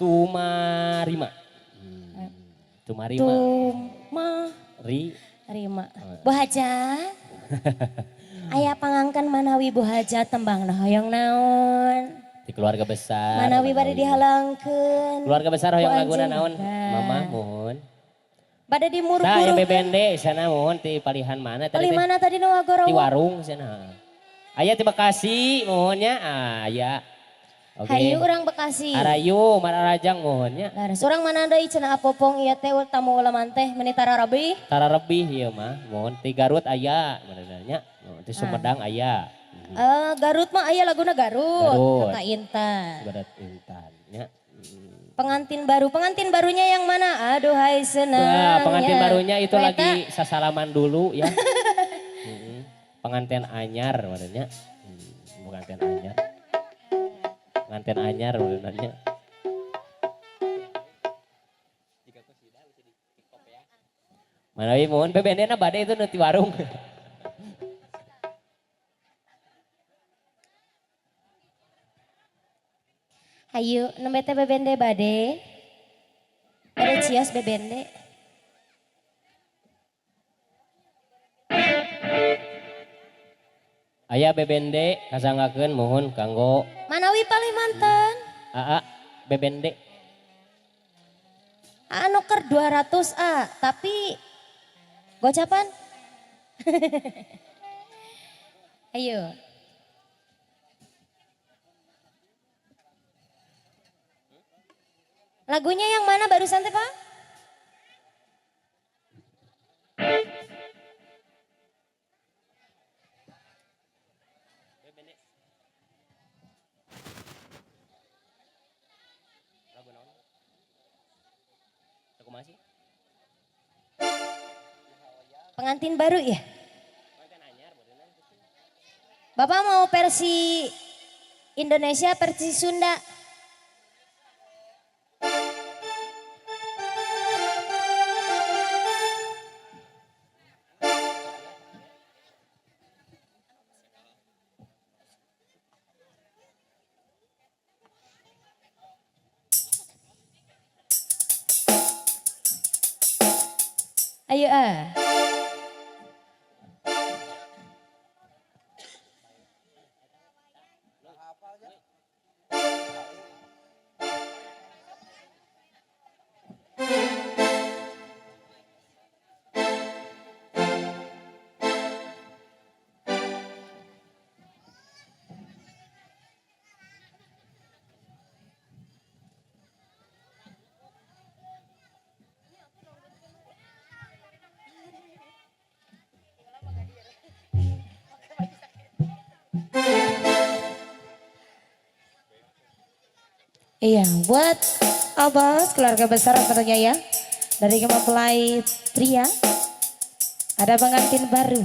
Tumarima. Tumarima. Tumarima. Bu Hajat. Aya pangangken manawi Bu Hajat tembang hoyong naon? Di keluarga besar. Manawi bade dihalangkeun. Keluarga besar hoyong laguna naon? Mama mohon. Bade dimuruk-muruk. Nah, ya BBND sana mohon di palihan mana tadi? Palih mana tadi nu agorowo? Di warung sana. Aya di Bekasi mohonnya, aya. Oke. Hayu urang Bekasi. Arayu Mararajang mohonnya. Laras urang mana deui cenah apopong ieu teh tamu ulaman teh meuni tararebih. Tararebih ieu mah, mohon ti Garut aya benernya, ti Sumedang aya. Garut mah aya laguna Garut, Garut. Kata Intan. Garut Intan nya. Pengantin baru, pengantin barunya yang mana? Aduh hai senang. Nah, pengantin barunya itu lagi sasalaman dulu ya. Pengantin anyar maksudnya. Pengantin anyar. Pengantin anyar maksudnya. Manawi mohon BBND-na bade itu nu ti warung. Hayu, nembe teh BBND bade. Bade cios BBND. Aya BBND kasanggakeun mohon kanggo manawi paling manten. Aa BBND. Anu keur 200 A, tapi gocapan. Ayo. Lagunya yang mana barusan teh, Pak? Pengantin baru ya? Bapak mau versi Indonesia, versi Sunda? Ayo ah. Iya, buat Abas keluarga besar tentunya ya. Dari mempelai pria ada pengantin baru.